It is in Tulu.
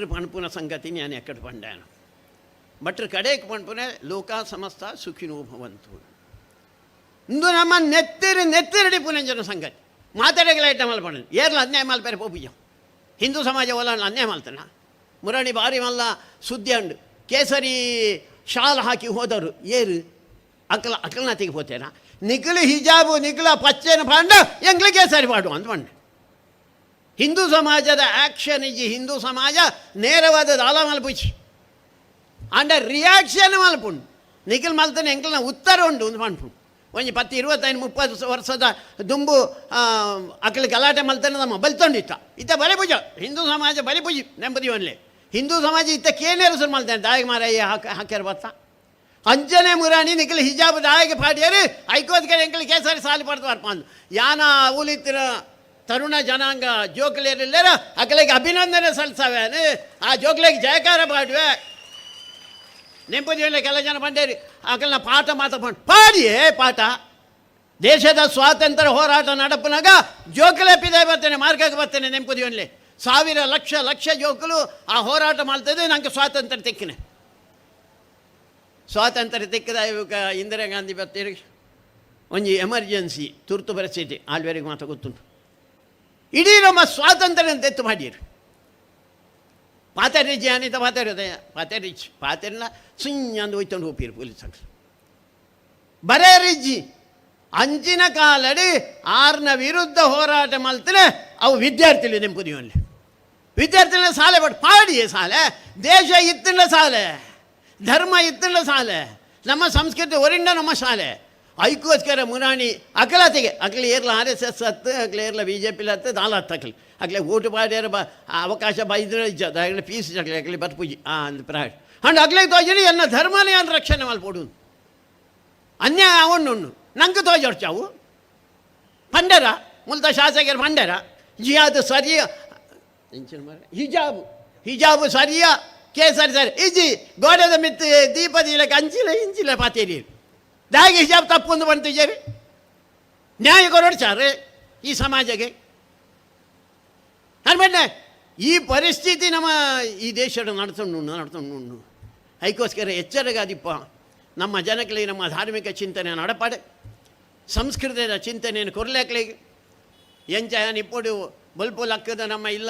ಭಟ್ರು ಪಣ್ಪುನ ಸಂಗತಿ ನಾನು ಎಕ್ಕಡೆ ಪಂಡಾನು. ಭಟ್ರು ಕಡೆಗೆ ಪಣ್ಪುನ ಲೋಕ ಸಮಸ್ತ ಸುಖಿನೋ ಭವಂತು. ಇಂದು ನಮ್ಮ ನೆತ್ತಿರಿ ನೆತ್ತಿರಡಿ ಪುನಂಜನ ಸಂಗತಿ ಮಾತಾಡಗಲ ಐಟ ಮಲ್ಪಣ ಏರ್ಲ ಅನ್ಯಾಯ ಮಲ್ಪೇರೆ ಪೋಪುಜ. ಹಿಂದೂ ಸಮಾಜ ಒಲ ಅನ್ಯಾಯ ಮಲ್ತನ. ಮುರಾಣಿ ಬಾರಿ ಮಲ್ಲ ಸುದ್ದಿ ಅಂಡು ಕೇಸರಿ ಶಾಲ್ ಹಾಕಿ ಹೋದರು ಏರು ಅಕಲ ಅಕಲ್ನಾತಿಗೆ ಹೋತೇನ. ನಿಖಲು ಹಿಜಾಬು ನಿಖಲ ಪಚ್ಚೆನ ಪಾಂಡ ಎಂಗ್ಲ ಕೇಸರಿ ಪಾಡು ಅಂತ ಪಂಡ. ಹಿಂದೂ ಸಮಾಜದ ಆ್ಯಕ್ಷನ್ ಇಜ್ಜಿ. ಹಿಂದೂ ಸಮಾಜ ನೇರವಾದ ದಾಲ ಮಲ್ಪುಚಿ ಅಂಡ ರಿಯಾಕ್ಷನ್ ಮಲ್ಪುಂಡು. ನಿಖಲ್ ಮಲ್ತನೆ ಎಂಕಲ್ನ ಉತ್ತರ ಉಂಡು ಒಂದು ಪನ್ಪುಂಡು. ಒಂಜಿ 10 25 30 ವರ್ಷದ ದುಂಬು ಅಕ್ಲು ಗಲಾಟೆ ಮಲ್ತನೆ ನಮ್ಮ ಬಲ್ತೊಂಡಿತ್ತ ಇತ್ತ ಬಲೆ ಪೂಜ. ಹಿಂದೂ ಸಮಾಜ ಬಲಿ ಪೂಜಿ ನೆಂಪದಿ ಒನ್ಲೆ. ಹಿಂದೂ ಸಮಾಜ ಇತ್ತ ಕೇನೇರು ಸುರು ಮಲ್ತೇನೆ. ದಾಯಿಗೆ ಮಾರಾಯ ಹಾಕ ಹಾಕ್ಯಾರ ಬತ್ತ ಅಂಜನೆ ಮುರಾಣಿ ನಿಖಲ್ ಹಿಜಾಬ್ ದಾಯಿಗೆ ಪಾಡಿಯರು ಐಕೋದ್ಕಡೆ ಎಂಕಲ್ ಕೇಸರಿ ಸಾಲಿ ಪಡ್ದು ಬರ್ಪಂದು. ಯಾನ ಊಲಿತ್ತಿರ ತರುಣ ಜನಾಂಗ ಜೋಕ್ಲೇರಿಲ್ಲೇರ ಅಕಲಿಗೆ ಅಭಿನಂದನೆ ಸಲ್ಲಿಸವೇನು. ಆ ಜೋಕ್ಲೆಗೆ ಜಯಕಾರ ಪಾಡುವೆ. ನೆಂಪದಿ ಕೆಲ ಜನ ಬಂಡೇರಿ ಅಕಲ್ನ ಪಾಠ ಮಾತ ಪಂಡ್ ಪಾಡಿಯೇ ಪಾಠ. ದೇಶದ ಸ್ವಾತಂತ್ರ್ಯ ಹೋರಾಟ ನಡಪನಾಗ ಜೋಕುಲೆ ಪಿದಾಯಿ ಬರ್ತೇನೆ, ಮಾರ್ಗಕ್ಕೆ ಬರ್ತೇನೆ. ನೆಂಪದಿ ಒನ್ಲೆ ಸಾವಿರ ಲಕ್ಷ ಲಕ್ಷ ಜೋಕುಲು ಆ ಹೋರಾಟ ಮಾಡ್ತದೆ. ನಂಗೆ ಸ್ವಾತಂತ್ರ್ಯ ತಿಕ್ಕಿನೆ. ಸ್ವಾತಂತ್ರ್ಯ ತಿಕ್ಕದ ಇವಾಗ ಇಂದಿರಾ ಗಾಂಧಿ ಬರ್ತೀರಿ. ಒಂಜಿ ಎಮರ್ಜೆನ್ಸಿ ತುರ್ತು ಪರಿಸ್ಥಿತಿ ಆಳ್ವೇರಿಗೆ ಮಾತ್ರ ಗೊತ್ತುಂಟು. ಇಡೀ ನಮ್ಮ ಸ್ವಾತಂತ್ರ್ಯ ತೆತ್ತು ಮಾಡಿರು. ಪಾತೆರಿಜಿ ಅನಿತ ಪಾತೆರ ಪಾತೆರಿಚ್ ಪಾತೆರ್ನ ಸುಂಜ್ ಅಂದು ಹೋಯ್ತೊಂಡು ಹೋಪಿರು ಪೊಲೀಸ್ ಬರೇ ರಿಜ್ಜಿ. ಅಂಚಿನ ಕಾಲಡಿ ಆರ್ನ ವಿರುದ್ಧ ಹೋರಾಟ ಮಲ್ತನೆ ಅವು ವಿದ್ಯಾರ್ಥಿಗಳು. ನೆಂಪುದಿವಲ್ಲಿ ವಿದ್ಯಾರ್ಥಿಗಳ ಸಾಲೆ ಬಟ್ ಪಾಡಿಯೇ ಸಾಲೆ. ದೇಶ ಇತ್ತಿನ ಸಾಲೆ, ಧರ್ಮ ಇತ್ತಿನ ಸಾಲೆ, ನಮ್ಮ ಸಂಸ್ಕೃತಿ ಒರಿಂಡ ನಮ್ಮ ಶಾಲೆ. ಐಕೋಸ್ಕರ ಮುರಾಣಿ ಅಕಲತಿಗೆ ಅಕ್ಲಿ ಏರ್ಲ ಆರ್ಎಸ್ಎಸ್ ಹತ್ತು ಅಕ್ಲಿ ಏರ್ಲ ಬಿಜೆಪಿ ಹತ್ತು ದಾಲ ಹತ್ತು ಅಕ್ಲಿ ಅಕ್ಲೆ ಓಟು ಪಾಡ್ಯಾರ ಬ ಅವಕಾಶ ಬೈದ್ರೆ ಇಜ್ಜ ಪೀಸ್ ಅಕ್ಲಿ ಅಕ್ಲಿ ಬರ್ಪುಜಿ ಆ ಅಂದ್ ಪ್ರಾಯ ಅಂಡ್ ಅಕ್ಲೆ ತೋಜನಿ ಎನ್ನ ಧರ್ಮನೇ ಅನ್ ರಕ್ಷಣೆ ಮಲ್ಪೊಡು. ಅನ್ಯಾಯ ಅವಣ್ಣುಂಡು ನಂಗೆ ತೋಜೊಡ್ಚಾವು ಪಂಡರ ಮುಲ್ತ ಶಾಸಕರು ಪಂಡರ ಜಿಯಾದ ಸರಿಯ ಎಂಚಿನ ಮಾರ್ರೆ ಹಿಜಾಬು ಹಿಜಾಬು ಸರಿಯ ಕೇಸರಿ ಸರಿ ಇಜ್ಜಿ. ಗೋಡೆದ ಮಿತ್ತು ದೀಪದ ಅಂಚಿಲ ಇಂಚಿಲ ಪಾತೇರಿ ದಾಗೆ ಹಿಜಾಬ್ ತಪ್ಪೊಂದು ಬಂತಿದ್ದೇವೆ. ನ್ಯಾಯ ಕೊರಡ್ಚಾರೆ ಈ ಸಮಾಜಕ್ಕೆ ಅನ್ಬಂಡೆ. ಈ ಪರಿಸ್ಥಿತಿ ನಮ್ಮ ಈ ದೇಶದ ನಡ್ತೊಂಡು ನಡ್ತೊಂಡು. ಅದಕ್ಕೋಸ್ಕರ ಎಚ್ಚರಿಗಾದಿಪ್ಪ ನಮ್ಮ ಜನಗಳಿಗೆ ನಮ್ಮ ಧಾರ್ಮಿಕ ಚಿಂತನೆ ನಡಪಾಡೆ, ಸಂಸ್ಕೃತಿಯ ಚಿಂತನೆಯನ್ನು ಕೊರ್ಲೇಕ್ಲಿಗೆ ಎಂಚ ಇಪ್ಪೊಡು ಬಲ್ಪು ಲಕ್ಕದ ನಮ್ಮ ಇಲ್ಲ.